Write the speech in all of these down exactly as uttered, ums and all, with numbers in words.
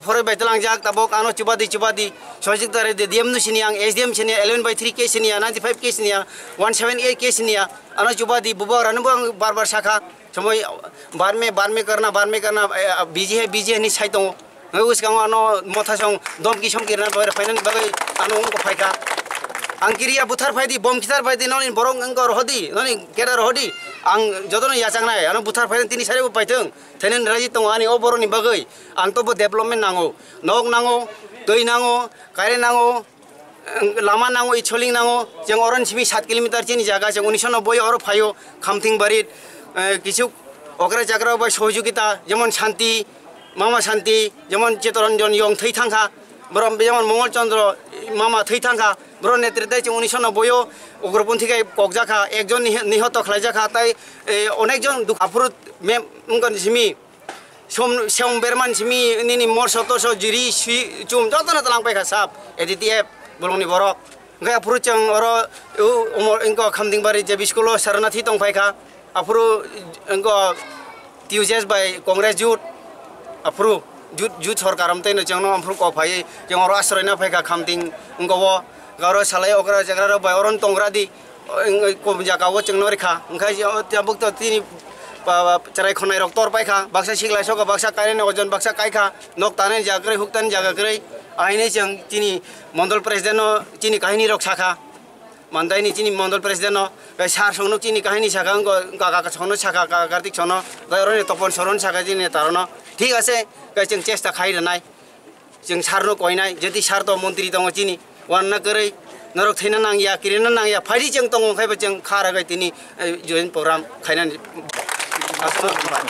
Phoroi bai tlangjak tabok ano chubadi chubadi sojik dare de D M no siniya ang S D M siniya eleven by three K siniya ninety five K siniya one seven eight K siniya ano chubadi bubagra no ang bar bar sakha somoi barme barme karna barme karna biji hai biji hai ni sai tongo. Ngai uskango ano motha song domki song kirna bai phainani bagwi ano ungko phaikha. Ang kiriya buthar phaidi bom kitar phaidi noni borok wngko rohodi noni keda rohodi ang jotono yachaknai ano buthar phaidi tini sari bo paithung. Thainan raji tongo ani o boroni bagwi ang tobo development nango, nok nango, twi nango, kare nango, lama nango, icholing nango. Jeng oron simi sat kilometer chini jaga jeng unisho no boi oro phaio Khamting barit kichuk okra chakra bai sohojogita jemon Santi, Mama Santi, jemon Chitoranjan yong thwi thangkha, borom jemon Mongol Chandra mama thwi thangkha, boro netrite cheng unisho no boio ugroponthi kai kokjakha, ekjon nihoto khlaijakha tai onekjon duk aphuru mem wngkha simi. Som berman simi nini morso torso jiri si chum jotono tlang paikha sap A D T F bolongni borok. Hwnkhe aphuru chwng oro umor wngkha Khamtingbari J B school o Saranathi tong paikha. Aphuru wngkha T U J S bai Congress jut aphuru jut jut sorkar amtwi no chwngno aphuru kok phaiwi chwng oro asroina paikha Khamting wngkha o oro salai okra jagra rok bai oro tongra di. Kom jaga o chwngno rikha, hwnkhe tabuk to tini cherai khonai rok tor paikha, baksa siklai sokha, baksa kainani ojon, baksa kaikha, nok tanani jaga kwrwi, huk tanani jaga kwrwi, ahaini chwng chini mondol president no chini kahini rok sakha, mandaini chini mondol president no, sar songno chini kahini sakha, kaka songno sakha, kaka Kartik songno, tei oroni topon soron sakha chini neta rokno, thik ase, chwng chesta khai rwnai. Chwng sar no koinai, jeti sar to montri tongo chini, wanna kwrwi, norok thaina nangya, kirina nangya, phaidi chwng tongo, hwnkhe bo chwng kha rwgwi tini join program khainani.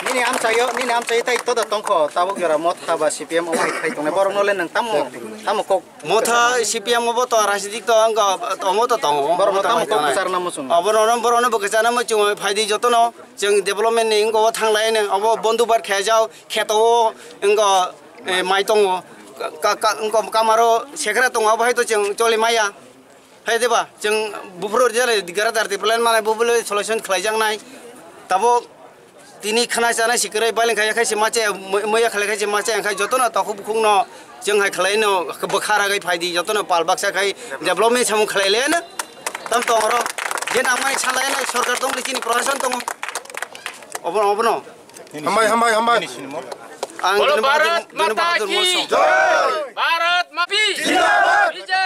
Nini amchaio, nini amchaio tai todo tongkho, tabuk jora motha ba C P M omo hai khai tongnai, borok no le nwng tamo, tamo kok. Motha C P M obo to rajnitik to wngkha, omo to tongo, borok no tamo kok kwcharna muchung. Obo no, borok no bo kwcharna muchung, phaidi jotono chwng development ni wngkha o thanglai nw, obo bondu bat khe jao, kheto o wngkha. Mai tongo, kamaro sekra tongo, abo hai to chwng choli maya. Hai deba, chwng buphuru jale gara dar twi plan malai buphuru solution khlaijaknai. Tabuk tini khna chana si kwrwi, baileng khai khai se mache, maya khlai khai se mache, khai jotono takhuk bukhukno chwng hai khlaino bwkha ragwi phaidi, jotono pal baksa khai development samung khlai leno. Tam tongro, je nangmani salai nai sorkar tongri chini proshashan tongo. Obono, obono. Hambai, hambai, hambai. Ang Bolo Bharat Mata ki Jai! Bharat Mata ki Jai!